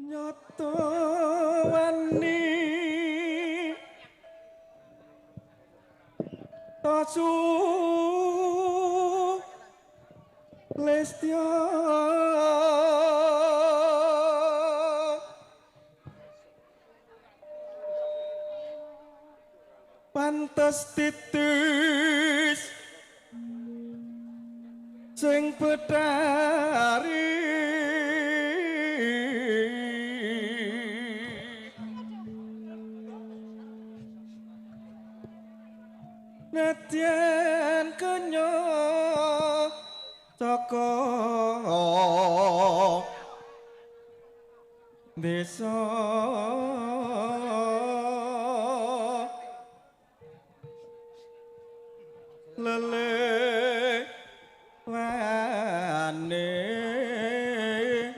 Nyoto wani tasu lestya pantes titis sing betari nadyan kenya saka desa lele wane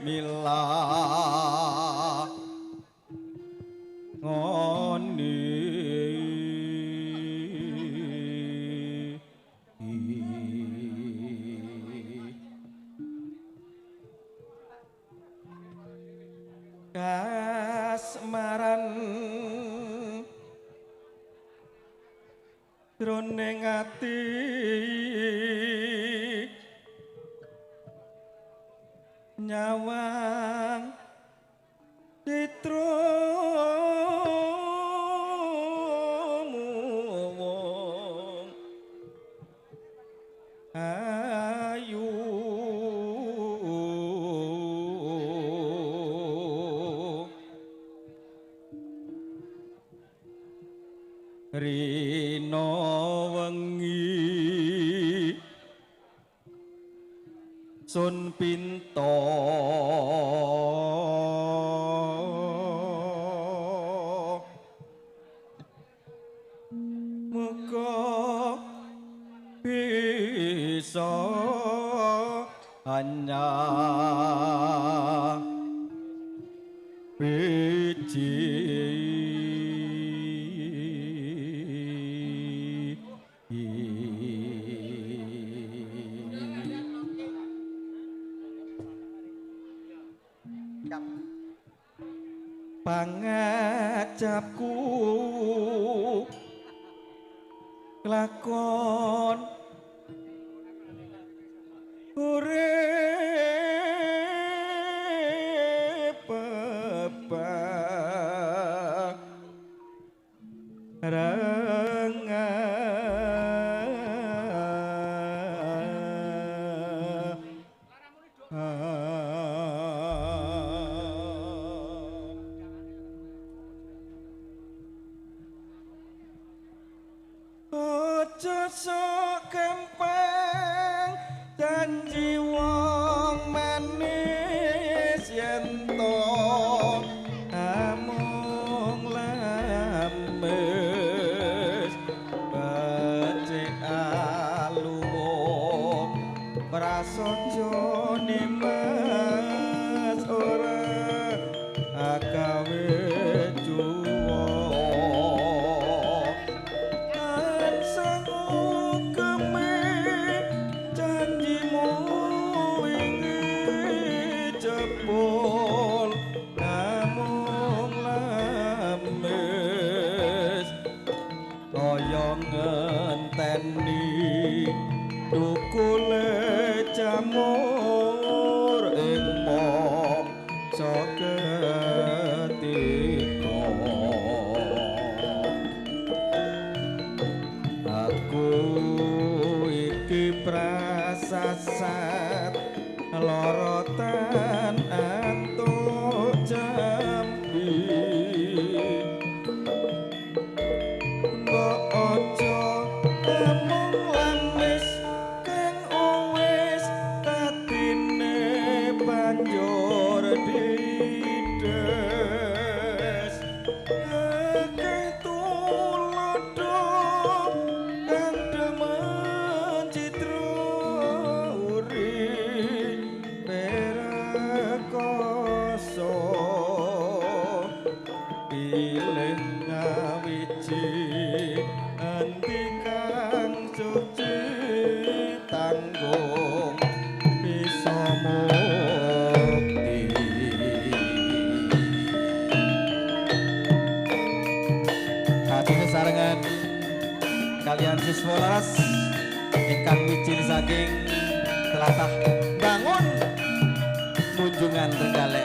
mila ngoni. Kasmaran jroning ati nyawang citramu wong ayu rina wengi sun pinta muga bisa hanya biji. Pangajapku kelakon urip bebarengan. Aja sok gampang janji wong manis yen to amung lames becik aluwung prasaja nimas ora agawe juwa. Namung lames kaya ngenteni tukule jamur ing mangsa ketika. Aku iki prasasat lara tan antuk jambi mbok aja amung lamis kang wis tatine banjur dides akeh tulodo kang demen citra urip rekoso pilih ngawiji endi kang suci tanggung bisa mukti. Yuswa Laras ingkang mijil saking telatah Bangun Munjungan Trenggalek.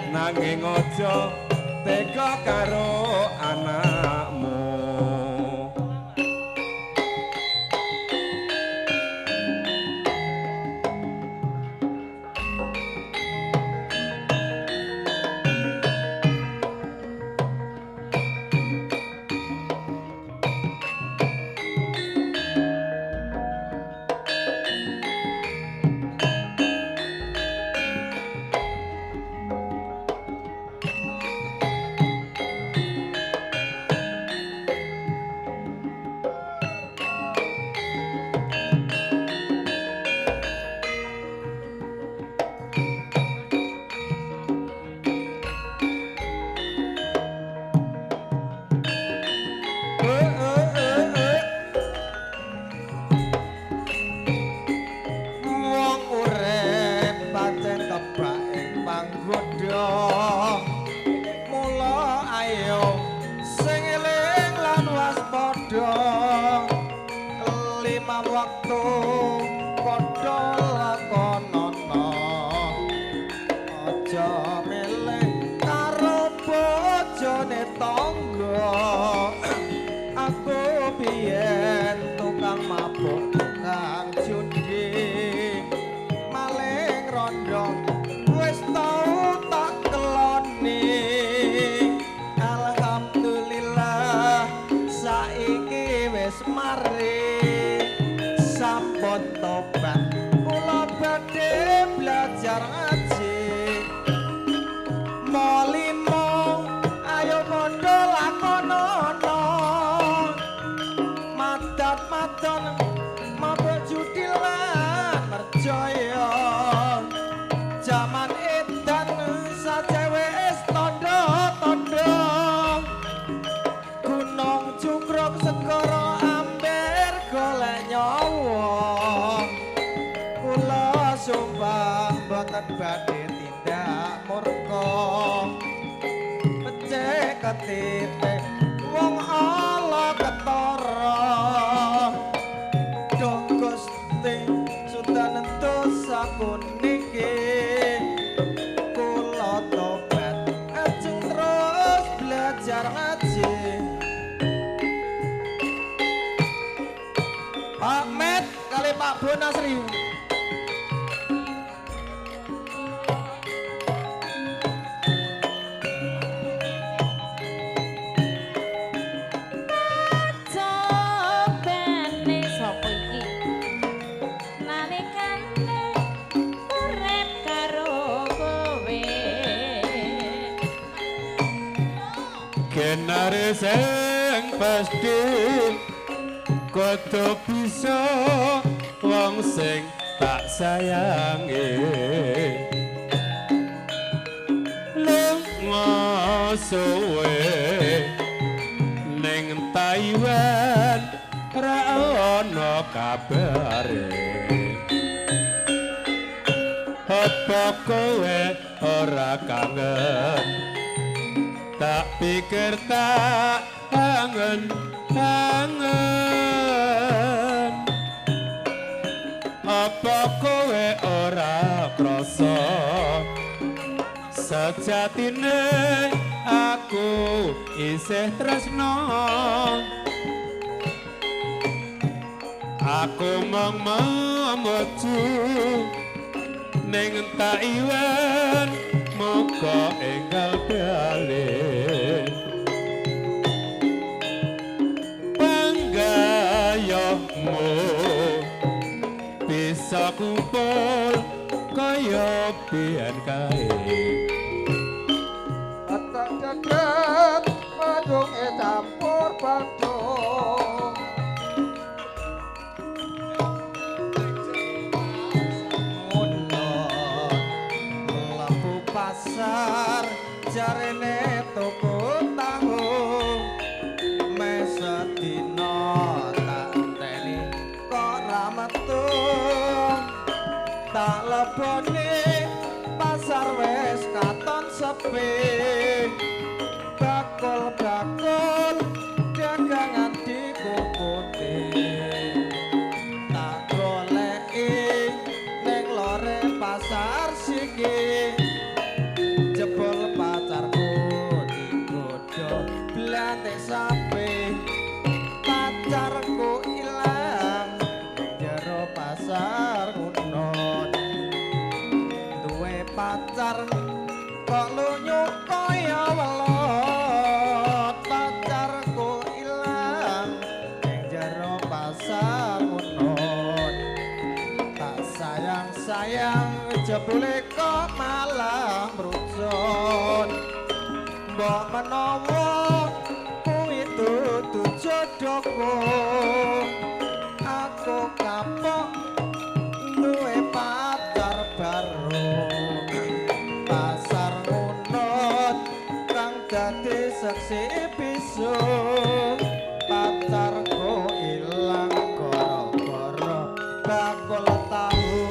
Nanging aja tega karo anakmu. padha lima waktu padha lakonono, aja milih karo bojone tangga. Aku biyen tukang mabuk, tukang judi, maling rondo wis tau tak keloni. Alhamdulillah saiki wis mari, sampun tobat kula badhe belajar ngaji. Molimo ayo padha lakonono, madat-madon mabuk judi lan merjaya. Jaman edan saja wis tondo-tondo, gunung cukruk segara amber golek nyawa. Kula sumpah mboten badhe tindak murka, becik ketitik wong ala ketara. Duh Gusti sudan dosaku niki, kula tobat ajeng terus belajar ngaji. Pak Met kali Pak Bonasri. Cobane sapa iki? Nalikane urip karo kowe. Genare sing pasti kudu bisa wong sing tak sayangi. Lunga suwe ning Taiwan ra ono kabare. Apa kowe ora kangen? Tak pikir tak kangen kangen. Apa kowe ora krasa sejatine aku isih tresno? Aku mung memuji ning Taiwan, muga enggal bali. Panggayohmu bisa kumpul kaya biyen kae. Atak cedhet madunge campur badung. Ngunut mlebu pasar jarene tuku tahu, meh sedina tak enteni kok ra metu. Tak lebone pasar wis katon sepi, bakul-bakul dagangan dikukuti. Tak goleki ning lore pasar siki, jebul pacarku digodho blantik sapi. Pacarku ilang ning jero pasar Ngunut, duwe pacar kok lunyu kaya welut. Pacarku ilang ning jero pasar Ngunut, tak sayang-sayang jebule kok malah mrucut. Mbok menawa kuwi dudu jodohku, aku kapok duwe pacar baru. Pasar Ngunut kang dadi seksi bisu, pacarku ilang gara-gara bakul tahu.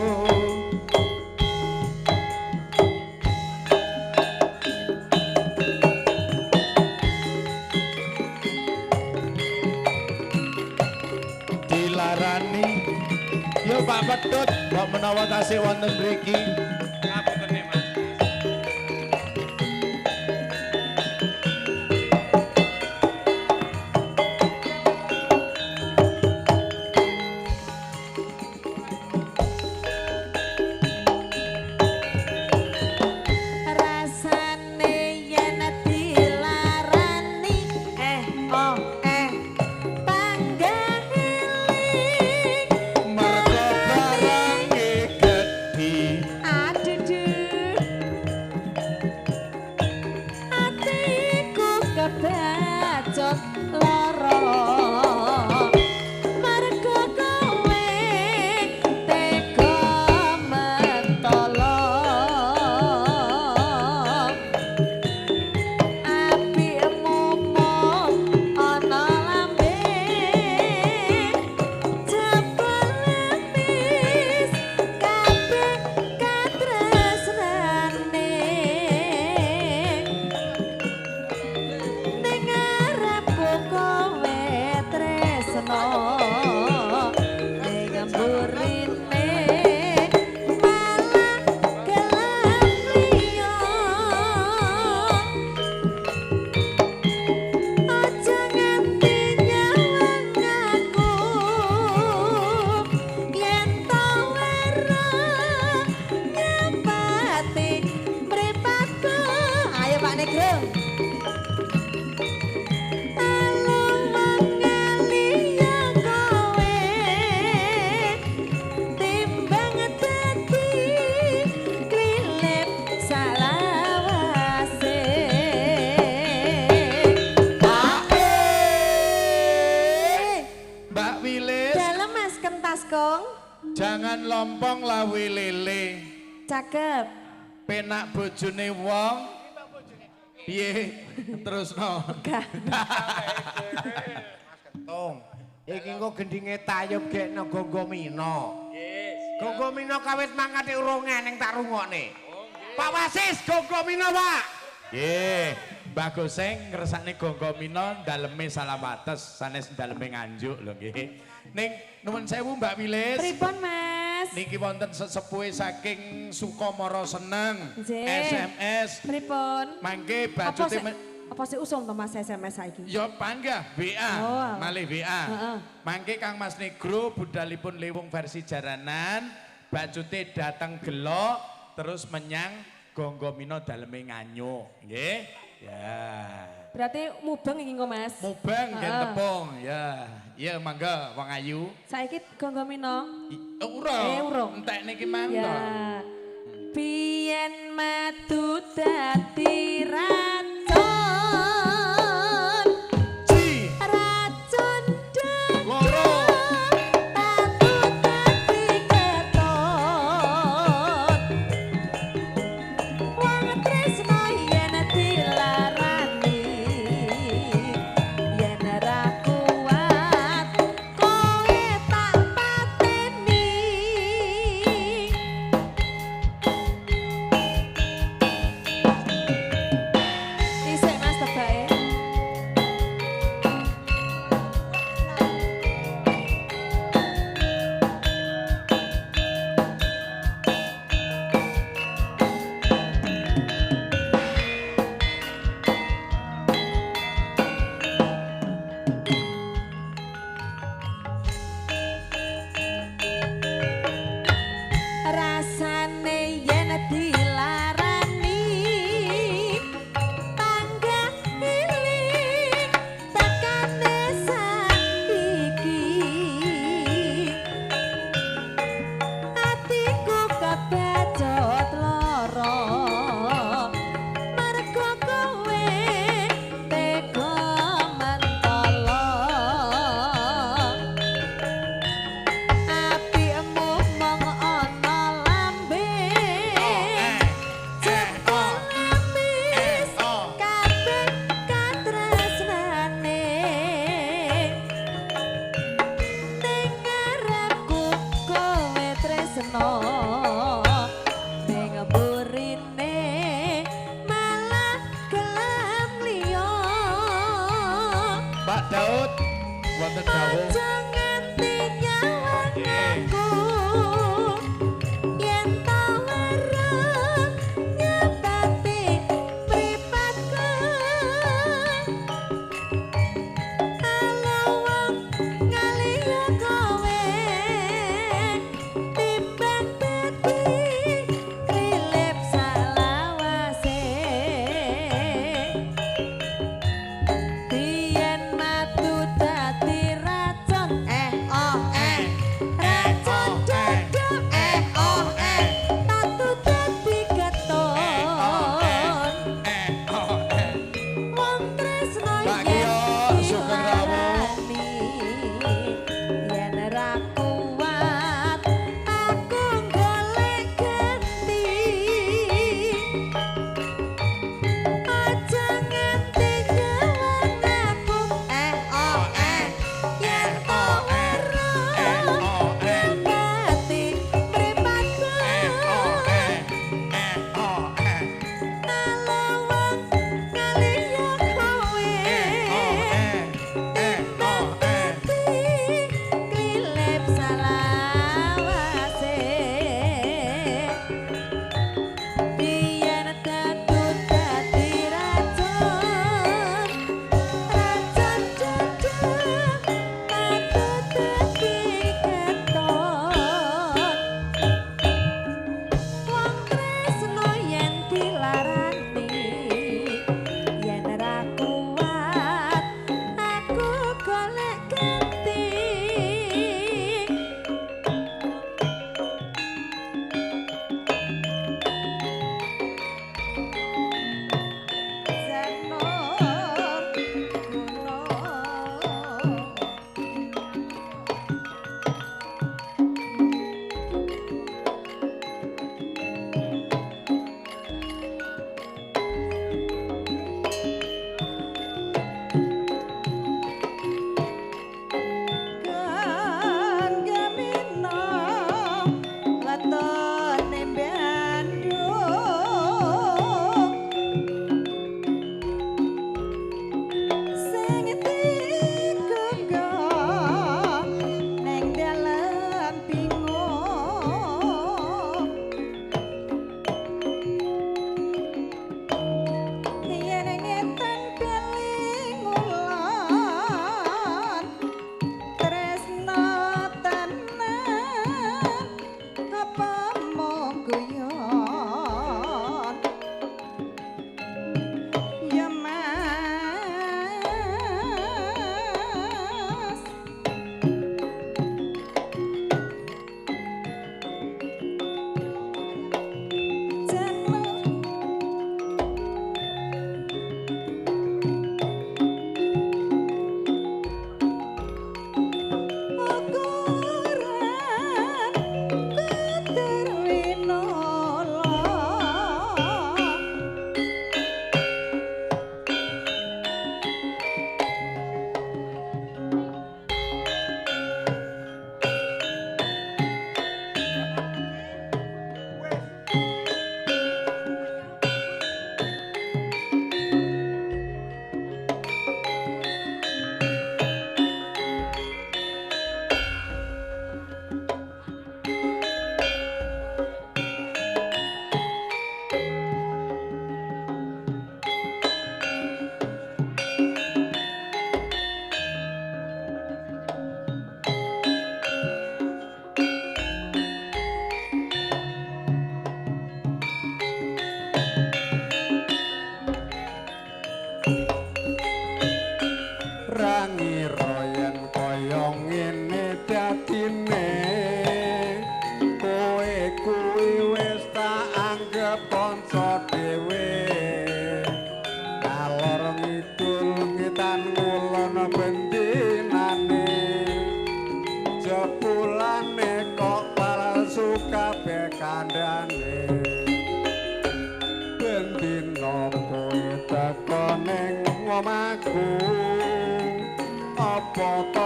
Dilarani. Yo Pak Pedhot, mbok menawa tasih wonten mriki. Ngapunten Mas. Rasane yen dilarani oh panggah eling Mergo barange gedhi. Aduh, atiku kebacut lara mergo kowe tega mentolo. Apikmu mung ana lambe jebul wis kabeh katresnane ning ngarepku kowe tresno ning mburine malah gelem liya. Aja nganti nyawang aku yen to weruh nyepati mripatku. Ayo Pak Negro. Alu mangaliya kowe timbang dadi klilip salawase. Mbak Wilis, Dalem Mas Kentas Kong. Jangan lompong lawe lele. Cakep. Penak bojone wong. Piye? Terusno. Gak. Kentung. Iki engko gendinge tayub gekno Gonggo Mino. Gonggo Mino kawit mangkate urung eneng tak rungokne. Pak Wasis, Gonggo Mino, Pak. Nggih, Mbah Goseng ngersakne Gonggo Mino daleme Salawates, sanes daleme Nganjuk lho nggih. Ning nuwun sewu Mbak Wilis. Pripun Mas? Niki wonten sesepuhe saking Sukamara Seneng. Nggih. SMS. Pripun? Mangke Apa bacute sih apa sih usum to Mas SMS saiki? Ya panggah WA, Oh, alah. malih WA. Heeh. Mangke Kang Mas Negro budalipun Lewung versi jaranan, bacute dateng gelok terus menyang Gonggo Mino daleme Nganyuk, nggih. Ya. Berarti mubeng iki engko Mas. Mubeng nggih Heeh. tepung, ya. Ya mangga wong ayu. Saiki Gonggo Mino. Urung. Urung. Entek niki mang to. Ya. Biyen madu dadi racun. Ji, Racun loro. tatu dadi keton. Wong tresno yen dilarani yen ra kuat kowe tak pateni. Isik Mas tebake. Rasane yen dilarani panggah iling tekane saiki atiku kebacut lara mergo kowe tega mentolo. Apikmu mung ana lambe jebul amis kabeh katresnane ning ngarepku kowe tresno ning mburine malah gelem liya. Pak Daud wonten dawuh. Aja nganti nyawang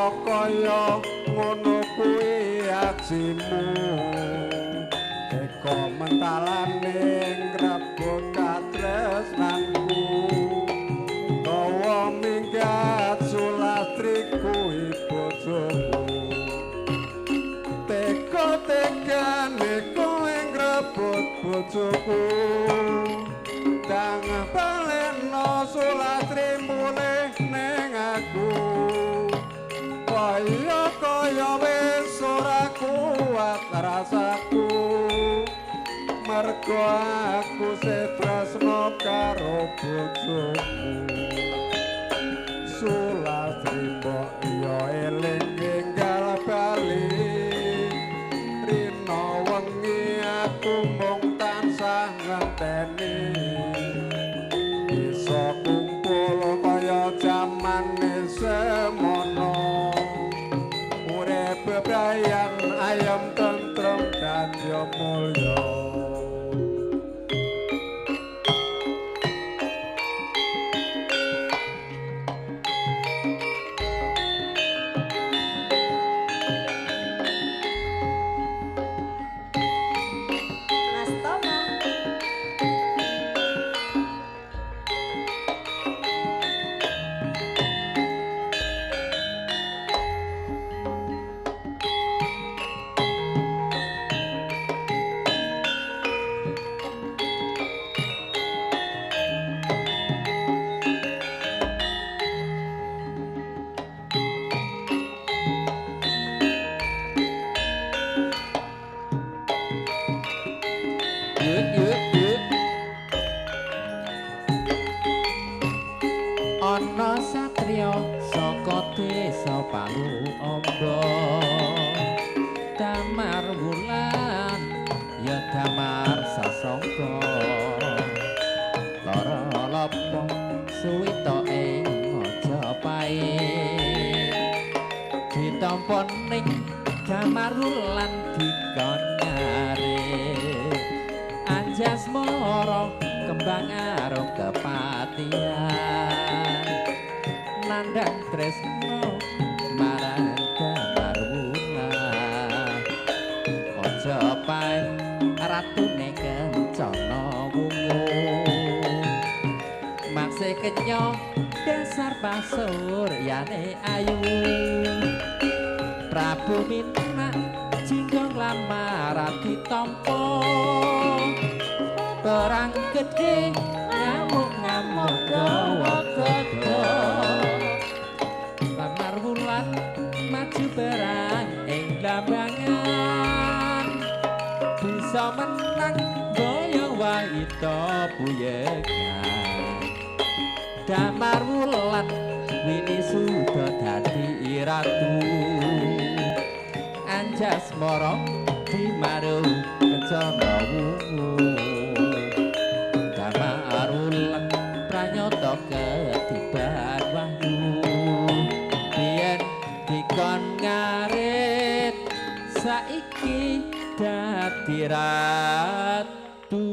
Kaya ngono kuwi ajimu teka mentalane ngrebut katresnanku gawa minggat Sulastri kuwi bojoku teka-tekane kowe ngrebut bojoku dang baleno Sulastri mulih ning aku kaya kaya wis ora kuat rasaku mergo aku setresno karo bojoku Sulastri mbok yo eling enggal bali rina wengi aku mung tansah ngenteni bisa kumpul kaya jamane semono urip bebrayan ayem tentrem dadi mulya. Mas Tomo. Yuk yuk yuk. Ana satriya saka desa Palu Amba. Damar Wulan ya Damar Sasongko. Lara lapa suwita ing Majapahit. Ditampa ning Damar Wulan dikon ngarit. Anjasmara kembang arum kepatihan nandhang tresno marang Damar Wulan. Majapahit ratune kencana wungu makse kenya dasar pasuryane ayu. Prabu Minak jinggong lamar ditampa perang gedhe ngamuk-ngamuk gawa gada. Lamar Wulan maju perang ing Blambangan bisa menang boyong waita buyegan. Damar Wulan wini suda dadi ratu. Anjasmara dimaru kencana wungu. Damar Wulan pranyata ketiban wahyu. Biyen dikon ngarit saiki dadi ratu.